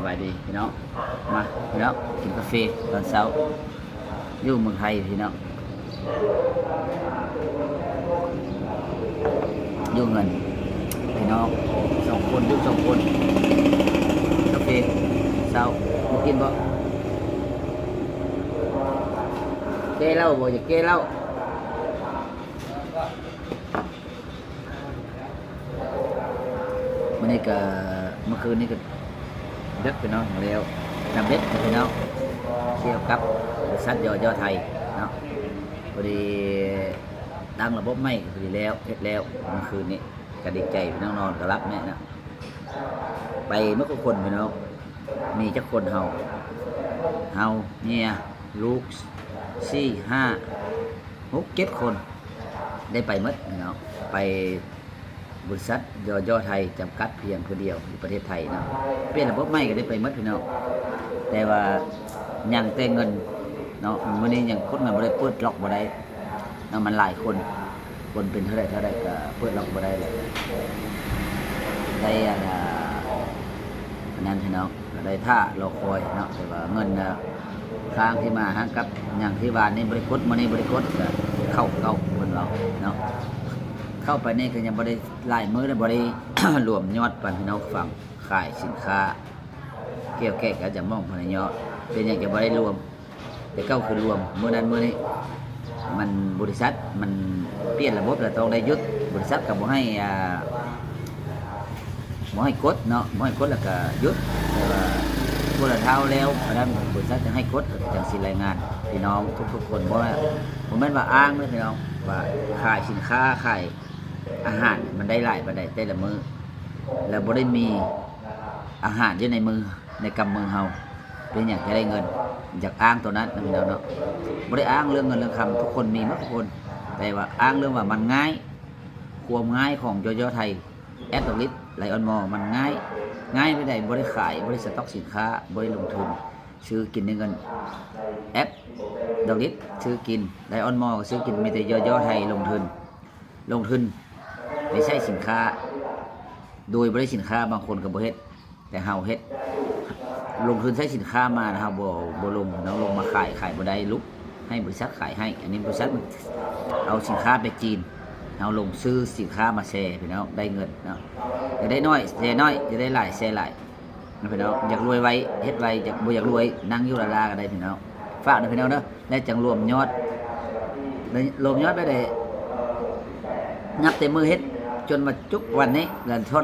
ສະບາຍດີພີ່ນ້ອງ ມາພີ່ນ້ອງ ກິນກາເຟຕອນເຊົ້າ ຢູ່ເມືອງໄທພີ່ນ້ອງ ຢູ່ເຮືອນພີ່ນ້ອງ ສອງຄົນ ຢູ່ສອງຄົນ ກິນກາເຟເຊົ້າ ບໍ່ກິນບໍ່? ແກ້ເຫຼົ້າບໍ່? ຢາກແກ້ເຫຼົ້າ. ມື້ນີ້ກໍ ເມື່ອຄືນນີ້ກໍເດິກພີ່ນ້ອງ ແລ້ວ ນຳເດັດພີ່ນ້ອງ ກ່ຽວກັບບໍລິສັດຢໍຢໍໄທເນາະ ພໍດີຕັ້ງລະບົບໃໝ່ກໍພໍດີແລ້ວ ເຮັດແລ້ວເມື່ອຄືນນີ້ ກໍດີໃຈພີ່ນ້ອງ ນອນກໍຫຼັບແນ່ເນາະ ໄປໝົດທຸກຄົນພີ່ນ້ອງ ມີຈັກຄົນເຮົາ ເຮົາ ເມຍ ລູກ ສີ່ ຫ້າ ຫົກ ເຈັດຄົນ ໄດ້ໄປໝົດເນາະ ໄປບໍລິສັດຢໍຢໍໄທຈຳກັດພຽງຜູ້ດຽວຢູ່ປະເທດໄທເນາະ ປ່ຽນລະບົບໃໝ່ກໍໄດ້ໄປໝົດພີ່ນ້ອງ ແຕ່ວ່າຍັງແຕ່ເງິນເນາະ ມື້ນີ້ຍັງກົດເງິນບໍ່ໄດ້ ເປີດລັອກບໍ່ໄດ້ເນາະ ມັນຫຼາຍຄົນ ຄົນເປັນເທົ່າໃດເທົ່າໃດກໍເປີດລັອກບໍ່ໄດ້ແລ້ວ ໄດ້ອັນ ອັນນັ້ນພີ່ນ້ອງ ກໍໄດ້ຖ້າລໍຄອຍເນາະ ແຕ່ວ່າເງິນນະ ຄ້າງທີ່ມາຫາງກັບຫຍັງທີ່ວານນີ້ບໍ່ໄດ້ກົດ ມື້ນີ້ບໍ່ໄດ້ກົດ ກໍເຂົ້າເກົ່າເພິ່ນເວົ້າເນາະ ເຂົ້າໄປນີ້ກໍຍັງບໍ່ໄດ້ຫຼາຍມື້ ແລ້ວບໍ່ໄດ້ລວມຍອດປານພີ່ນ້ອງຟັງ ຂາຍສິນຄ້າ ກ່ຽວແກ່ກັນຈະມອງພະນະຍອດ ເປັນຫຍັງຈະບໍ່ໄດ້ລວມ ແຕ່ເກົ່າຄືລວມ ມື້ນັ້ນມື້ນີ້ ມັນ ບໍລິສັດມັນປ່ຽນລະບົບ ແລ້ວຕ້ອງໄດ້ຢຸດ ບໍລິສັດກໍບໍ່ໃຫ້ ອ່າ ບໍ່ໃຫ້ກົດເນາະ ບໍ່ໃຫ້ກົດແລ້ວກໍຢຸດ ແຕ່ວ່າຄົນລະເທົ່າແລ້ວ ອັນນັ້ນບໍລິສັດຈະໃຫ້ກົດ ກໍຈັ່ງຊິລາຍງານພີ່ນ້ອງທຸກໆຄົນ ບໍ່ວ່າ ບໍ່ແມ່ນວ່າອ້າງເດີພີ່ນ້ອງ ວ່າຂາຍສິນຄ້າ ຂາຍອາຫານ ມັນໄດ້ຫຼາຍປານໃດແຕ່ລະມື້ ແລ້ວບໍ່ໄດ້ມີອາຫານຢູ່ໃນມື ໃນກຳມືເຮົາ ເປັນຫຍັງຈະໄດ້ເງິນ ຢາກອ້າງໂຕນັ້ນນະພີ່ນ້ອງເນາະ ບໍ່ໄດ້ອ້າງເລື່ອງເງິນເລື່ອງຄຳ ທຸກຄົນມີໝົດທຸກຄົນ ແຕ່ວ່າອ້າງເລື່ອງວ່າມັນງ່າຍ ຄວາມງ່າຍຂອງຢໍຢໍໄທ ແອັບດອກລິດ ໄລອອນມໍ ມັນງ່າຍ ງ່າຍແບບໃດ ບໍ່ໄດ້ຂາຍ ບໍ່ໄດ້ສະຕັອກສິນຄ້າ ບໍ່ໄດ້ລົງທຶນ ຊື້ກິນໄດ້ເງິນ ແອັບດອກລິດ ຊື້ກິນ ໄລອອນມໍ ກໍຊື້ກິນ ມີແຕ່ຢໍຢໍໄທລົງທຶນ ລົງທຶນໄປໃຊ້ສິນຄ້າ ໂດຍບໍ່ໄດ້ສິນຄ້າ ບາງຄົນກໍບໍ່ເຮັດ ແຕ່ເຮົາເຮັດ ລົງທຶນໃຊ້ສິນຄ້າມາ ເຮົາບໍ່ ບໍ່ລົງເນາະ ລົງມາຂາຍ ຂາຍບໍ່ໄດ້ ລຸກໃຫ້ບໍລິສັດຂາຍໃຫ້ ອັນນີ້ບໍລິສັດເອົາສິນຄ້າໄປຈີນ ເຮົາລົງຊື້ສິນຄ້າມາແຊພີ່ນ້ອງ ໄດ້ເງິນເນາະ ຢາກໄດ້ໜ້ອຍແຊໜ້ອຍ ຢາກໄດ້ຫຼາຍແຊຫຼາຍ ພີ່ນ້ອງ ຢາກລວຍໄວເຮັດໄວ ຢາກ ບໍ່ຢາກລວຍນັ່ງຢູ່ລ້າໆກໍໄດ້ພີ່ນ້ອງ ຝາກເດີພີ່ນ້ອງເດີ ແລ້ວຈັ່ງລວມຍອດ ລວມຍອດໄປເດ້ ນັບແຕ່ມື້ເຮັດຈົນມາຈຸກວັນນີ້ ແລ້ວທອດ